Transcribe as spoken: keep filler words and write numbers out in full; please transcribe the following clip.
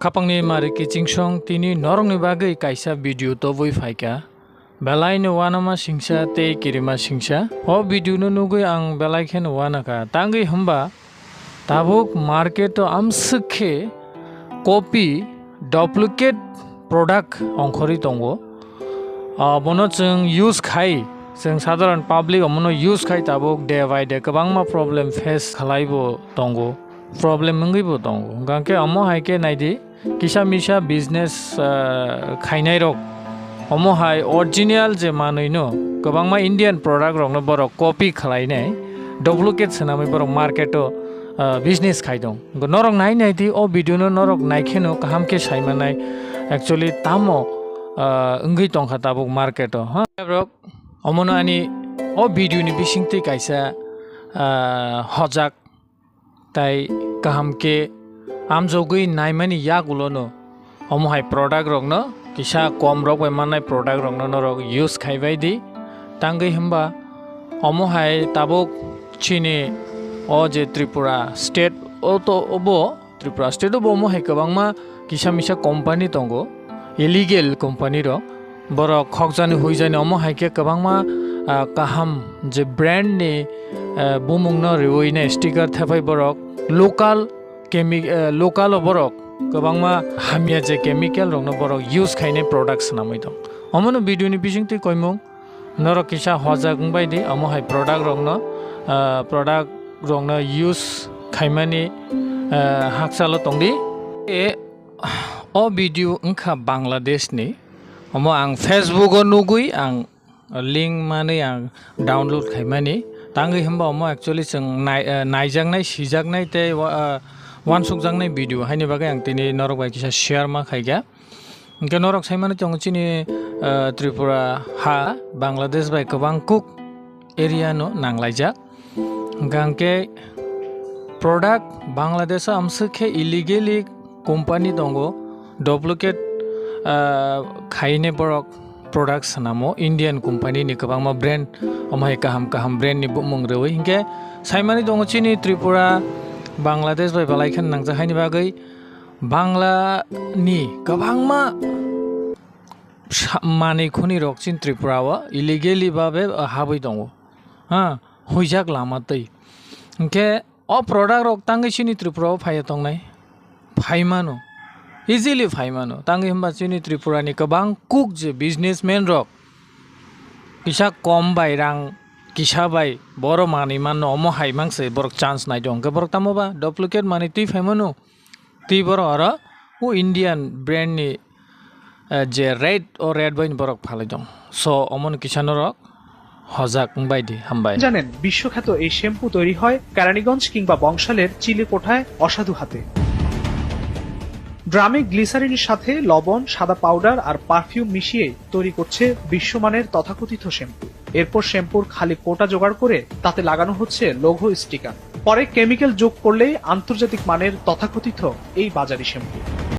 Khapangni mari kichingsong tini norokni bagwi kaisa video tobwi phaikha. Belai no wanama singsa tei kirima singsa. O video no nugwi ang belai kheno wanakha. Tangwi hwnba tabuk market o amswk khe copy, duplicate product ongkhorwi tongo. Ah, bono chwng use khai, chwng sadharan public omono use khai tabuk day by day kwbangma problem face khlaibo tongo, problem wngwibo tongo. Hwnkhe omo hai khe naidi, kisa misa business, ah, khainai rok omo hai original je manwi no kwbangma Indian product rok no borok copy khlainai, duplicate swnamwi borok market o, ah, business khai tong. Norok nai nai di, o video no norok nai kheno kaham khe sai manai. Actually tamo, ah, wngwi tongkha tabuk market o, ha? Borok omono ani o video ni bisingtwi kaisa, ah, hojak tai kaham khe amjogwi naimani yagulono omo hai product rokno kisa kom rok bai mannai product rokno norok use khaibai di. Tangwi hwnba omo hai tabuk chini o je Tripura state o to obo Tripura state o bo omo hai kwbangma kisa misa company tongo, illegal company rok. Borok khokjani huijani omo hai khe kwbangma, ah, kaham je brand ni, ah, bumung no riwi ne sticker thepai borok local chemi-, ah, local o borok kwbangma hamya je chemical rok no borok use khainai product swnamwi tong. Omo no video ni bisingtwi koimung. Norok kisa hojak wngbai di, omo hai product rokno, ah, product rokno use khaimani, ah, hakchalo tongdi. E, o video wngkha Bangladesh ni, omo ang Facebook o nugwi ang link manwi ang download khaimani. Tangwi hwnba omo actually chwng nai-, ah, naijaknai, sijaknai tei wa-, ah, wansukjaknai video, haini bagwi ang tini norok bai kisa share ma khaikha. Hwnkhe norok saimani tongo chini, eh, Tripura ha Bangladesh bai kwbang kuk area no nanglaijak. Hwnkhe product Bangladesh o amswk khe illegally company tongo, duplicate, eh, khaine borok product swnamo, Indian company ni kwbangma brand, omo hai kaham kaham brand ni bumung rwui. Hwnkhe saimani tongo chini Tripura Bangladesh bai belai kheno nangjak haini bagwi Bangla ni kwbangma sa-, manwi khuni rok chini Tripura o illegally babe, ah, habwi tongo. Ha, huijak lama twi. Hwnkhe o product rok tangwi chini Tripura o phaiya tongnai? Phaimano. Easily phaimano. Tangwi hwnba chini Tripura ni kwbang kuk je businessman rok kisa kom bai rang kisa bai boro manwi manno omo hai mangse borok chance nai tong. Hwnkhe borok tamo ba duplicate manwi twi phaimano. Twi borok oro o Indian brand ni, eh, je red, o red bai borok phalai tong. So, omo no kisa norok hojak wngbai di, hambai. জানেন, বিশ্বখ্যাত এই শ্যাম্পু তৈরি হয় কেরানীগঞ্জ কিংবা বংশালের চিলেকোঠায় অসাধু হাতে। ড্রামে গ্লিসারিনের সাথে লবণ, সাদা পাউডার আর পারফিউম মিশিয়ে তৈরি করছে বিশ্বমানের তথাকথিত শ্যাম্পু। এরপর শ্যাম্পুর খালি কোটা জোগাড় করে তাতে লাগানো হচ্ছে লোগো স্টিকার। পরে কেমিক্যাল যোগ করলেই আন্তর্জাতিক মানের তথাকথিত এই বাজারি শ্যাম্পু।